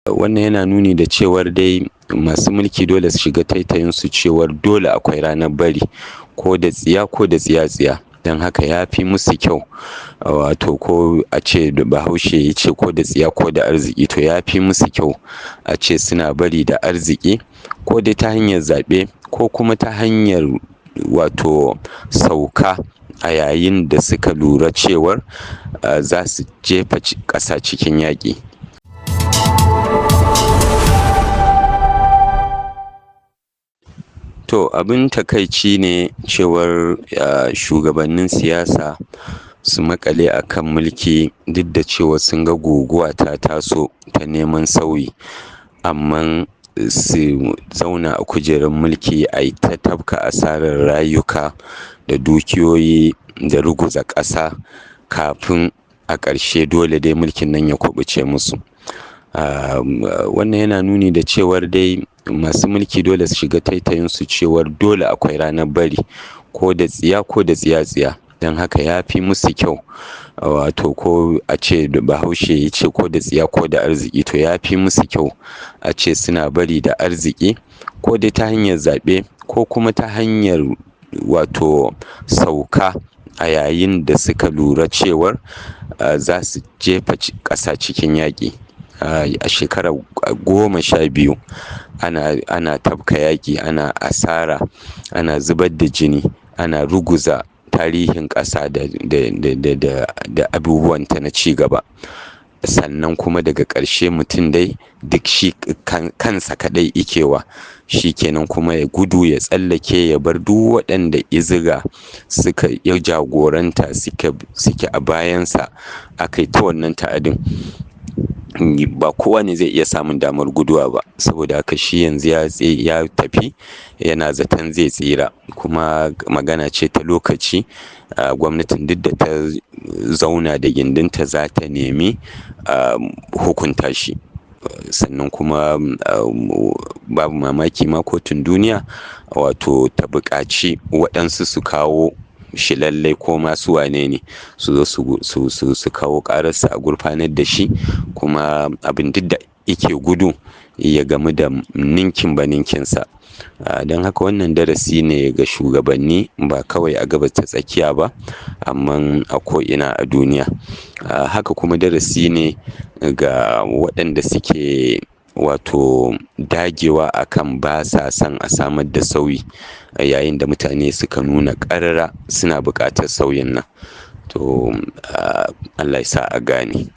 Wannan yana nuni da cewar dai masu mulki dole su shiga taitayinsu cewar dole akwai ranar bari, ko da tsiya ko da tsiya-tsiya. Don haka ya fi musu kyau, wato ko a ce Bahaushe ya ce ko da tsiya ko da arziki, to ya fi musu kyau a ce suna bari da arziki, ko dai ta hanyar zaɓe ko kuma ta hanyar wato sauka a yayin da suka lura cewar za su jefa ƙasa cikin yaƙi. To, abin takaici ne cewar shugabannin siyasa su maƙale a kan mulki duk da cewa sun ga guguwa ta taso ta neman sauyi, amma su zauna a kujerar mulki a yi ta tafka asarar rayuka da dukiyoyi da ruguza ƙasa, kafin a ƙarshe dole dai mulkin nan ya kuɓuce musu. Wannan yana nuni da cewar dai masu mulki dole su shiga taitayinsu cewar dole akwai ranar bari, ko da tsiya ko da tsiya-tsiya. Don haka ya fi musu kyau, wato ko a ce Bahaushe ya ce ko da tsiya ko da arziki, to ya fi musu kyau a ce suna bari da arziki, ko dai ta hanyar zaɓe ko kuma ta hanyar wato sauka a yayin da suka lura cewar za su jefa ƙasa cikin yaƙi. A shekara 12 ana tafka yaƙi, ana asara, ana zubar da jini, ana ruguza tarihin ƙasa da abubuwanta na ci gaba. Sannan kuma daga ƙarshe mutum dai duk shi kansa kaɗai ikewa, shi kenan kuma ya gudu ya tsallake ya bar duk waɗanda iziga suka ya jagoranta suke a bayansa aka yi ta wannan ta'adin. Ba kowa ne zai iya samun damar guduwa ba, saboda haka shi yanzu ya tafi yana zaton zai tsira, kuma magana ce ta lokaci. Gwamnatin duk da ta zauna da gindinta za ta nemi hukunta shi. Sannan kuma babu mamaki ma kotun duniya wato ta buƙaci waɗansu su kawo shi lallai, ko ma su wane ne su zo su kawo ƙararsa a gurfanar da shi, kuma abin duk da yake gudu ya gamu da ninkin ba ninkinsa. Don haka wannan darasi ne ga shugabanni ba kawai a Gabas ta Tsakiya ba, amma a ko'ina a duniya. Haka kuma darasi ne ga waɗanda suke wato dagewa akan ba sa son a samar da sauyi yayin da mutane suka nuna ƙarara suna buƙatar sauyin nan. To, Allah ya sa a gane.